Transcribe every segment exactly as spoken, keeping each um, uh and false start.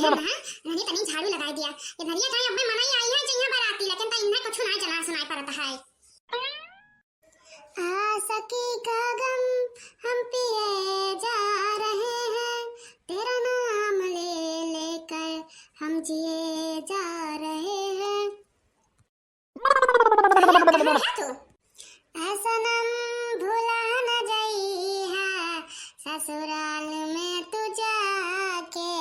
हाँ, हाँ, इन्हने तनी झाड़ू लगाई दिया। ये धनिया काहे अब्बे मनई आई है, जइहाँ बराती, लेकिन त इन्हें कुछ ना जना सुनाई पड़त है। आशिकी का गम हम पिए जा रहे हैं, तेरा नाम ले लेकर हम जिए जा रहे हैं। कहाँ है तू? ऐ सनम भुला न जइहा ससुराल में तू जाके।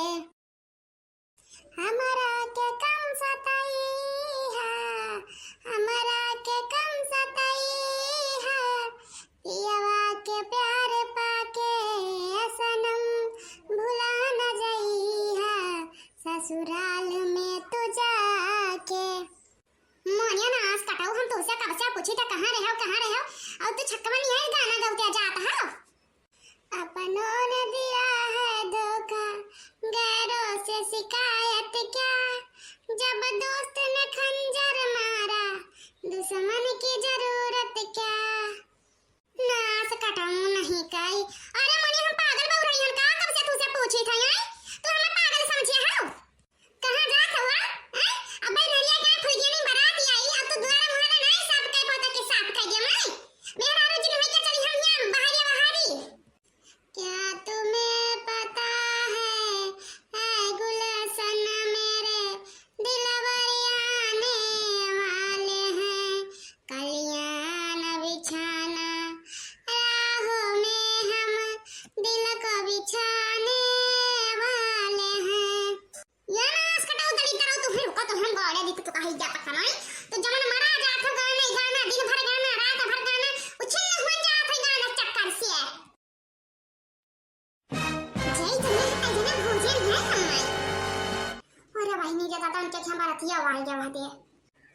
हमरा के कम सताइहा, हमरा के कम सताइहा, पियवा के प्यार पाके। ऐ सनम भुला न जइहा ससुराल में तू जाके। मोनिया नास कटाऊ, हम तुमसे कब से पूछी था, कहाँ रहो, कहाँ रहो? और तू छक्कवा नियर गाना गौते जात हो। अपनों ने दिया है धोखा, गैरों से शिकायत क्या? जब दोस्त ने खंजर मारा, दुश्मन की जरूरत क्या? नास कटाऊ नहीं काई। अरे मोनिया, हम पागल बउराई हन का? कब से तुमसे पूछी था, हैं? तू हमें पागल समझे हो? कहाँ जात हवा? हैं? अबे नरिया के फुलगिया नहीं बरात आई, अब तो दुआरा मुहल्ला नहीं साफ कर पाता के साफ कर दिया मैं। मेहरारू जिन होई के चली हम यहाँ बहारिया बहारी। क्या तुम्हें पता है, ऐ गुलशन मेरे दिलबर आने वाले हैं, कलियां बिछाना राहों में हम दिल को बिछाने वाले हैं। या नास कटाऊ, तड़ी तरह तू फिर को तो हम गोड़े दिख तो कहीं जाता कमाई। तो जमन मरा जात हो गाना, गाना, दिन भर गाना, रात भर गाना, उछिन्न हो जात है गाना चक्कर से। जय जने, अजने भोजन है कमाई। अरे भाई, नीचे दादा उनके क्या बरतिया वाई गया वहाँ दे।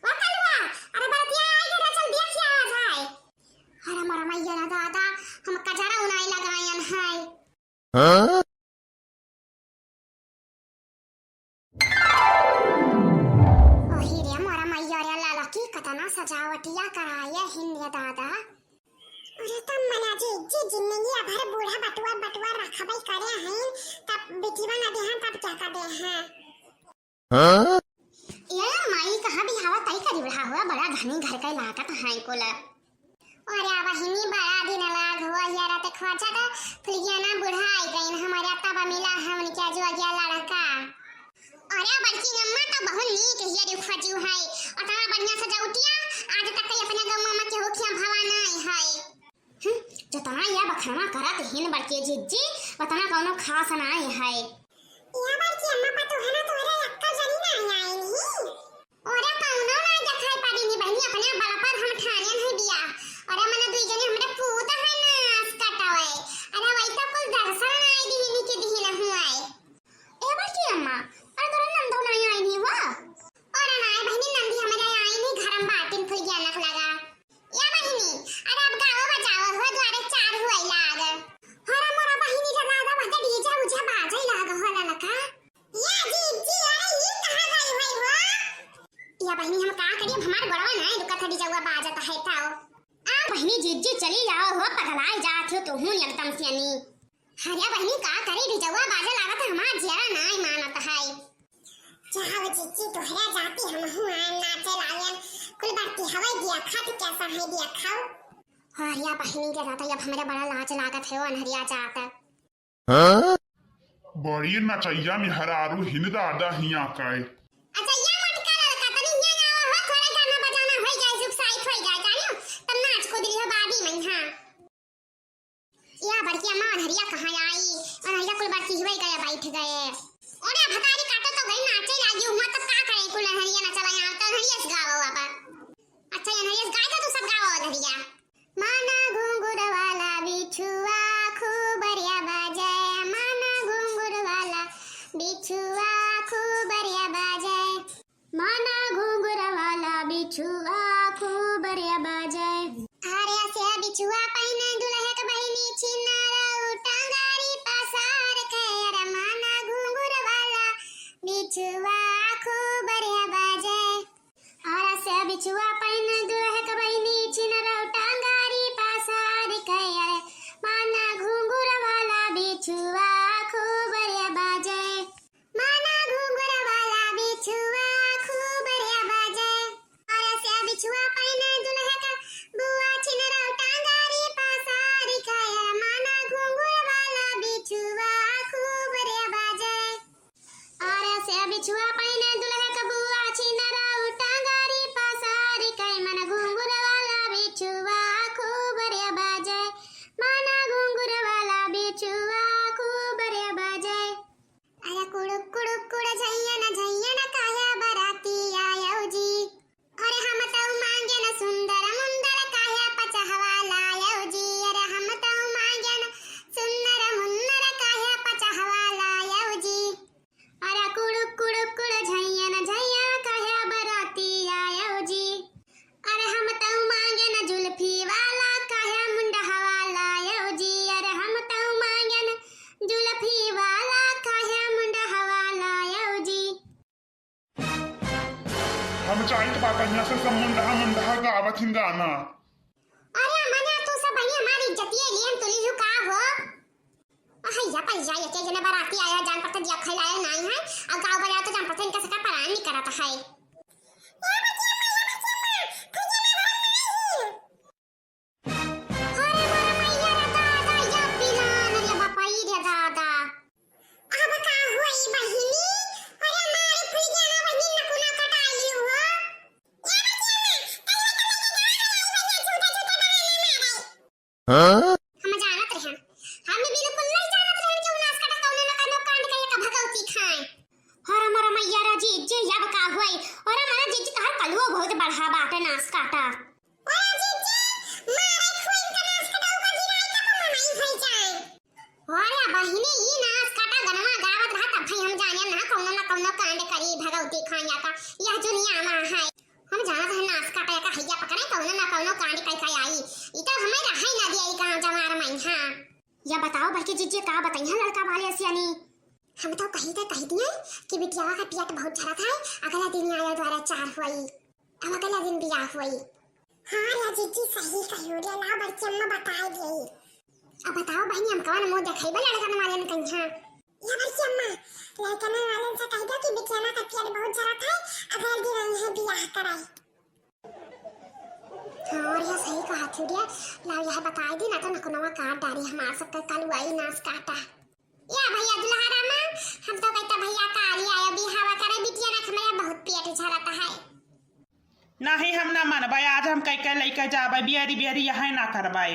वा कलवा, अरे बरतिया आई गया, चल देख क्या आ जाए। अरे मरा मैया ना दादा, हम कजरा उनाई लगायन है। हाँ? ओही रे मोरा मैया रे लाला की कतना सजावटिया कराए हिन रे दादा। अरे तब मना जी, जी जिंदगी भर बूढ़ा बटुआ बटुआ रखबे करे हैं, तब बेटीवा ना देहन तब क्या कर दे हैं? हाँ? ए माई, कहाँ बिहावा तई करी रहा हुआ, बड़ा धनी घर का लागत है कुल। अरे बहिनी, बड़ा दिन लाग हुआ, यार ते खोजा त फुलगिया ना बुढ़ाई गईन, हमारे तब मिला है उनके जो गया लड़का। अरे बड़की अम्मा तो बहुत नीक हिया रे खोजू है, अतना बढ़िया सजावटिया, आज तक कहीं अपने गाँव में केहू खिया भवा नहीं है। हम्म, जतना या बखरवा करत हिन बड़के जिज्जी, वतना कौनो खास नाय है। या बड़के अम्मा पतोहना तोहरे अक्का जनी ना आई नी। ओरे कौनो ना देखाई पड़ी नी बहिनी, अपने बड़ा पर हम ठाने नहीं बिया। अरे मने दुई जने हमरे पूत है ना, आस कटावे। अरे वही तो कुल दर्शन ना आई दी नी के दी ना हुआ है। ए बड़के अम्मा, अरे तोरा नंदो ना आई नी हुआ? अरे ना बहिनी, नंदी हमरे आई नी, घर में बाटिन फुलगिया नक लगा। या बहिनी, अरे अब गावो बजावो हो, द्वारे चार हुए लाग। हो रे मोरा बहिनी, जब आदा बहते डीजे उजे बाजे लाग हो ललका। या जीजी, अरे ये कहाँ गई हुई हो? या बहिनी, हम का करी, अब हमार गोड़वा ना दुखत है, डीजे हुआ बाजत है ताओ। आ बहिनी जीजी चली जाओ हो, पगलाई जात हो तुहूँ एकदम से अनी। अरे बहिनी, का करी, डीजे हुआ बाजे लागत है, हमार जियरा नाई मानत है। चाहो जिज्जी, तोहरे जाती हमहू आएन नाचे लागेन। कुल बरती हवे दिया खात कैसा है दिया खाओ। अरे बहिनी के जाता, अब हमरे बड़ा लाज लागत है, ओ अनहरिया जात। हाँ? बड़ी नचैया मेहरारू हिन दादा हिया काए। अच्छा, या मोटका लड़का तनी हिया ना आवा हो, थोड़े गाना बजाना होई जाए, जुग साइड होई जाए, जानियो? तब नाच कूद लियो बादी में, हाँ। या बड़की अम्मा, अनहरिया कहाँ आई? अनहरिया कुल बरती हुए गए, बैठ गए। ओरे भतारी काटो तो गई नाचे लागी, हुआ तब का करे कुल अनहरिया नचवा, यहाँ तो अनहरिया से गावो अब। अच्छा, अनहरिया से गाए तो तू सब गावो अनहरिया। माना घुंघुर वाला बिछुआ खूब बढ़िया बाजे, माना घुंघुर वाला बिछुआ खूब बढ़िया बाजे। माना घुंघुर वाला बिछुआ खूब बढ़िया बाजे। अरे से बिछुआ पहिने दुल्हे के बहिनी छिनारा टांगारी पसार के। अरे माना घुंघुर वाला बिछुआ खूब बढ़िया बाजे। अरे से बिछुआ पहिने दुल्हे के बहिनी छिनारा टांगारी पसार के। अरे माना घुंघुर वाला बिछुआ खूब बढ़िया बाजे। माना छुआ पहिने दुल्हा क बुआ छिनरा, उठा गारी पसारी कै, मन घुंघुर वाला बिछुआ खूब रे बजाए, मन घुंघुर वाला बिछुआ खूब रे बजाए। अरे कुड़ुक कुड़ुक कुड़ झैयन झैयन काहे बराती आयो जी। अरे हम तौ मांगेन सुंदर मुंदर काहे पचहवा लायो जी। अरे हम तौ मांगेन सुंदर मुंदर काहे पचहवा लायो जी। अरे कुड़ुक कुड़ुक कुड़ झैयन झैया काहे बराती आयो जी। अरे हम तौ मांगेन जुल्फी वाला काहे मुंडहवा लायो जी। अरे हम तौ मांगेन जुल्फी वाला काहे मुंडहवा लायो जी। हम जाइत बा कहिया से सब मुंडहा मुंडहा गावत हिन गाना। अरे अम्मा, तू सब बहिनी हमारी इज्जतिये लियन तुली हु का हो? अहैया पैया, एके जने बराती आया, जान पड़ता दिया खाई लाया नाई है, और गाँव बजाओ तो जान पड़ता इनका सका परान नहीं करता है। अरे मोर मैया रे दादा, या पिलान रे बापा, ई रे दादा। अब का हुई बहिनी? अरे मारे फुलगिया ना बहिनी नकुना कटाई ली हुआ। ए बचिया ना, कल में कल में जवा लाई बहिनी, झूठा झूठा बहाना मारे। हाँ? हम जानत रहे, हम बिल्कुल नहीं जानत रहे कि उ नास काटा कौनो ना कौनो कांड कइके भगवती खाए। अरे मोर मैया रे जीजी, अब का हुई? अरे मोर जीजी, तोहर कलुओ बहुत बढ़ा बाटे नास काटा। अरे जीजी, मारे खुइन का नास कटाऊ का गिराई का तो मनाई भई जाए। अरे बहिनी, ई नास काटा गनवा गावत रहा, तब भाई हम जाने ना कौनो ना कौनो कांड करी भगवती खाया का, यह दुनिया में है। हम जानत है नास काटा का हैया पकड़े, कौनो ना कौनो कांड कई कई आई। ई तो हमें रहे ना दिया ई गाँव जवार में, हाँ। या बताओ बल्कि जीजी का बताई है लड़का वाले सियानी। हम तो कही के कह दिए कि बिटियावा का पेट बहुत झरत है, अगला दिन आया द्वारा चार हुई। अब अगला दिन बियाह हुई। हाँ रे जीजी, सही कहियो रे, लाओ बड़की अम्मा बताए गई। अब बताओ बहिनी, हम कवन मुंह देखाई बा लड़कन वाले ने कहीं? हाँ। या बड़की अम्मा, लड़कन वाले से कह दो कि बिटियाना का पेट बहुत झरत है, अगला दिन आई है बियाह कराई। हाँ, और यह सही कहा थी रे, लाओ यह बताए दी ना तो नकुनवा काट डारी हमार सबका कलुआई नास काटा। या भैया दुल्हा रामा, हम तो कहता भैया काली आयो बिहावा करे, बिटियाना के मेरा बहुत पेट झरत है। नहीं, हम ना मनबै, आज हम कई के लइके जाबै, बियरी बियरी यहाँ ना करबै।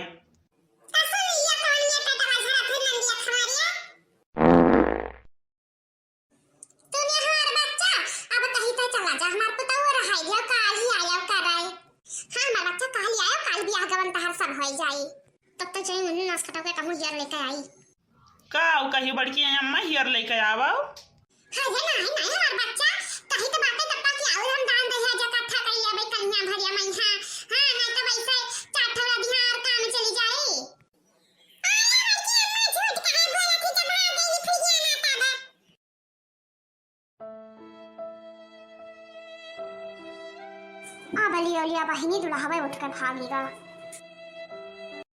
त सुन लिया कौन ये पेटवा झरत है नंदिया खमारिया। तू निहार बच्चा, अब कहीं तो चला जा, हमार पुतौ रहाई दियो, काली आयो कराए। हाँ हमार बच्चा, काली आयो, काल बियाह गवन तहार सब होई जाई। तब तक जाई मन्नू नास कटाऊ के कहूँ हियर लेके आई। का उ कही बड़की अम्मा हियर लेके आवो? हाय रे, नाई, नाई, हमार बच्चा, कही तो बातें तप्पा की आउर हम दान दहेज इकट्ठा कर लेबै कन्या भरिया मइहा। हाँ, नाई तो वैसे चार ठो रधिया और काम चली जाई। अरे बड़की अम्मा झूठ काहे बोलत ही, जब हाँ देली फुलगिया ना तब। आ बलिया ओलिया बहिनी दुल्हवे उठ के भागेगा।